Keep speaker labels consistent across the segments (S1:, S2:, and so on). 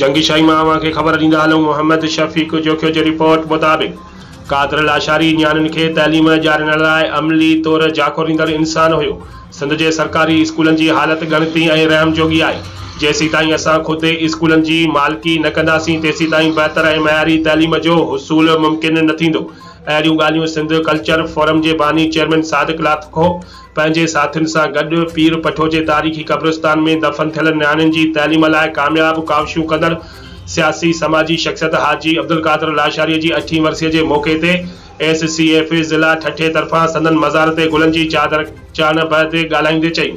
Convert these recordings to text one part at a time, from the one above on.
S1: جنگي شاهي مان اوهان کي خبر ڏيندا هلون محمد شفيق جوکيو جي رپورٽ مطابق قادر لاشاري نياڻين کي تعليم ڏيارڻ لاء عملي طور جاکوڙيندڙ انسان هيو. سنڌ جي سرڪاري اسڪولن جي حالت ڳڻتي ۽ رحم جوڳي آهي. جيسيتائين اسان خود اسڪولن جي مالڪي نه ڪنداسين تيسيتائين بهتر ۽ معياري تعليم جو حصول ممڪن نه ٿيندو. اهڙيون ڳالهيون سنڌ ڪلچر فورم جي باني چيئرمين صادق لاکو پنهنجي ساٿين سان گڏ پير پٺو جي تاريخي قبرستان ۾ دفن ٿيل نياڻين جي تعليم لاء ڪامياب ڪاوشون ڪندڙ سياسي سماجي شخصيت حاجي عبدالقادر لاشاري جي اٺين ورسي جي موقعي تي ايس سي ايف ضلع ٺٽي طرفان سندن مزار تي گلن جي چادر چاڙهڻ بعد ڳالهائيندي چئي.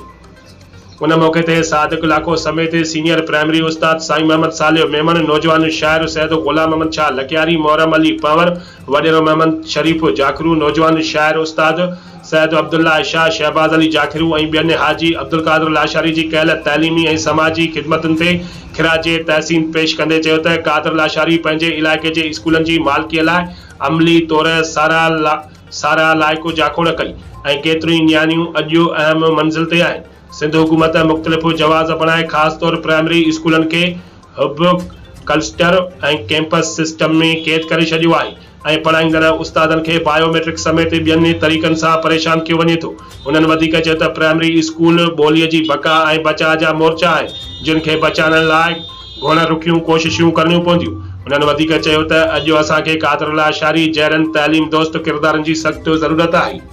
S1: ان موقعي تي صادق لاکو سميت سينيئر پرائمري استاد سائين محمد صالح ميمڻ، نوجوان شاعر سيد غلام محمد شاهه لڪياري، محرم علي پنهور، وڏيرو محمد شريف جاکرو، نوجوان شاعر استاد سيد عبدالله شاهه، شهباز علي جاکرو ۽ ٻين حاجي عبدالقادر لاشاري جي ڪيل تعليمي ۽ سماجي خدمتن تي خراج تحسين پيش ڪندي چيو ته قادر لاشاري پنهنجي علائقي جي اسڪولن جي مالڪي لاء عملي طور ساراهه لائق جاکوڙ ڪئي ۽ ڪيتريون ئي نياڻيون اڄ اهم منزل تي آهن. سنڌ حڪومت مختلف جواز بڻائي خاص طور پرائمري اسڪولن کي حب، ڪلسٽر ۽ ڪيمپس سسٽم ۾ قيد ڪري ڇڏيو آهي ۽ پڙهائيندڙ استادن کي بايو ميٽرڪ سميت ٻين طريقن سان پريشان ڪيو وڃي ٿو. هنن وڌيڪ چيو ته پرائمري اسڪول ٻوليء جي بقا ۽ بچاء جا مورچا آهن جن کي بچائڻ لاء گهڻ رخيون ڪوششون ڪرڻيون پونديون. هنن وڌيڪ چيو ته اڄ اسان کي قادر لاشاري جهڙن تعليم دوست ڪردارن جي سخت ضرورت آهي.